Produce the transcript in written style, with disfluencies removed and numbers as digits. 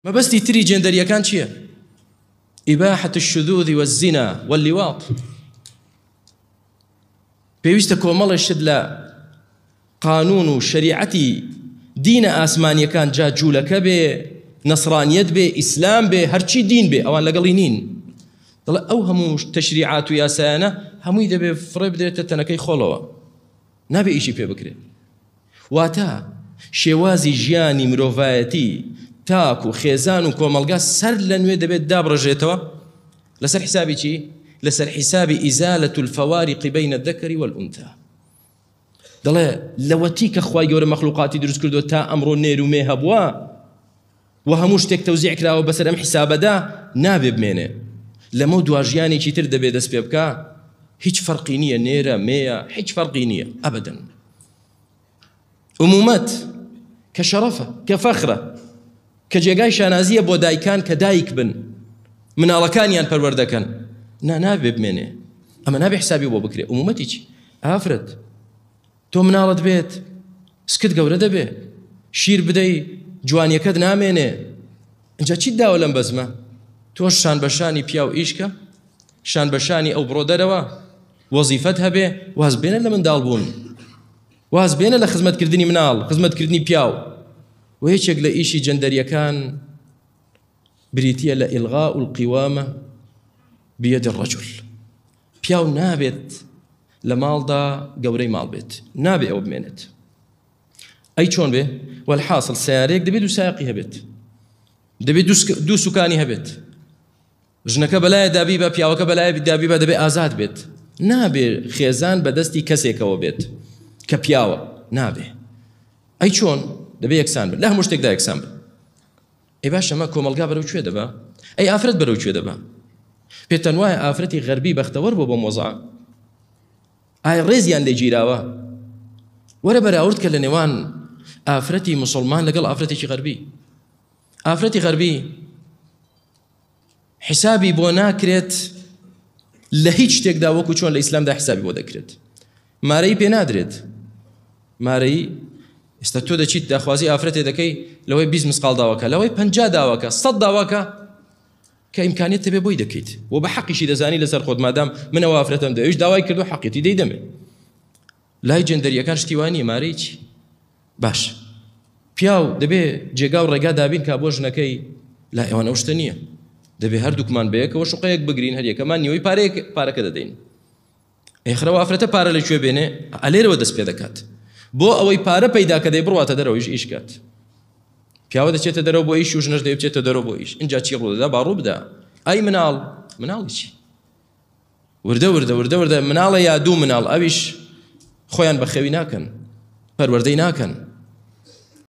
مەبەستی تری جێندەریەکان چییە؟ إباحة الشذوذ والزنا واللواط. پێویستە کۆمەڵێ شت لە قانون و شەریعەتی دینە ئاسمانیەکان جا جوولەکە بێ نەسرانیەت بێ ئیسلام بێ هەرچی دین بێ ئەوان لەگەڵی نین. دەڵێ ئەو هەموو تەشریعات و یاسایانە هەمووی دەبێ فڕێ بدرێتە تەنەکەی خۆڵەوە، نابێ ئیشی پێ بکرێت. واتە شێوازی ژیانی مرۆڤایەتی تاک و خێزان و کۆمەڵگا سەر لە نوێ دەبێت دابڕژێتەوە لەسەر حیسابی چی؟ لەسەر حیسابی ئیزالة الفوارق بین الذکر والأنثى. دەڵێ لەوەتی کە خوای گەورە مەخلوقاتی دروست کردووە تا ئەمڕۆ نێر و مێ هەبووە و هەموو شتێک تەوزیع کراوە بەسەر ئەم حیسابەدا نابێ بمێنێ. لەمە دوا ژیانێکی تر دەبێ دەست پێ بکا، هیچ فەرقی نییە نێرە مێیە، هیچ فەرقی نییە ئەبەدەن. ئومومەت کە شەرەفە، کە فەخرە، کە جێگای شانازیە بۆ دایکان کە دایک بن مناڵەکانیان پەروەردەکەن، نا نابێ بمێنێ. ئەمە نابێ حسابی بۆ بکرێ. ئومومەتی چی؟ ئافرەت تۆ مناڵت بێت سکت گەورە دەبێ، شیر بدەی جوانیەکەت نامێنێ، ئینجا چیت داوە لەم بەزمە؟ تۆش شان بە شانی پیاو ئیشکە، شان بە شانی ئەو بڕۆ دەرەوە، وەزیفەت هەبێ، واز بێنە لە منداڵ بوون، واز بێنە لە خزمەتکردنی مناڵ، خزمەتکردنی پیاو. و یەکێک لە ئیشی جەندەریەکان بریتییە لە ئیلغاء القوامە بید الرجل. پیاو نابێت لە ماڵدا گەورەی ماڵ بێت، نابێ ئەوە بمێنێت. ئەی چۆن بێ؟ والحاصل سیارەیەک دەبێت دوو سایەقی هەبێت، دەبێت دوو سوکانی هەبێت، ژنەکە بەلایە دابی بە، پیاوەکە بەلایە دابی بە، دەبێت ئازاد بێت. نابێ خێزان بەدەستی کەسێکەوە بێت کە پیاوە، نابێ. ئەی چۆن؟ دەبێ یەکسان بن، لە هەموو شتێکدا یەکسان بن. ئەی باشە ئەمە کۆمەڵگا بەرەو کوێ دەبا؟ ئەی ئافرەت بەرەو کوێ دەبا؟ پێتان وایە ئافرەتی غەربی بەختەوەر بۆ بەم وەزعە؟ ئایا ڕێزیان لێ گیراوە؟ وەرە بەراورد کە لە نێوان ئافرەتی مسلمان لەگەڵ ئافرەتێکی غەربی. ئافرەتی غەربی حسابی بۆ ناکرێت لە هیچ شتێکدا وەکو چۆن لە ئیسلامدا حسابی بۆ دەکرێت. مارەی پێ نادرێت. مارەی ئێستا تۆ دەچیت داخوازی ئافرەتێ دەکەی لەوەی 20 مسقاڵ داواکە، لەوەی 50 داواکە، 100 داواکە کە ئیمکانیەت تەبێ بۆی دەکەیت و بە حەقیشی دەزانی لەسەر خۆت، مادام منەوە ئافرەتم دەویش داوای کردو حەقیەتی دەیدەمێ. لای جێندەریەکان شتی وا نییە، مارەی چی؟ باش پیاو دەبێ جێگا و ڕێگا دابین کا بۆ ژنەکەی، لای ئەوان ئەو شتە نییە. دەبێ هەردووکمان بەیەکەوە شوقەیەک بگرین، هەریەکەمان نیوەی پارەکە دەدەین. ئێخرەوە ئافرەتە پارە لە کوێ بێنێ؟ ئەلێرەوە دەست پێ دەکات. بۆ ئەوەی پارە پەیدا کە دەی بڕواتە دەرەوەیش ئیش کات. پیاوە دەچێتە دەرەوە بۆ ئیش و ژنەش دەی بچێتە دەرەوە بۆ ئیش. ئینجا چی ڕوودەدا؟ با ڕوو بدا. ئەی مناڵ، مناڵی چی؟ وردە وردە وردە وردە مناڵە یا دوو مناڵ، ئەویش خۆیان بەخێوی ناکەن، پەروەردەی ناکەن.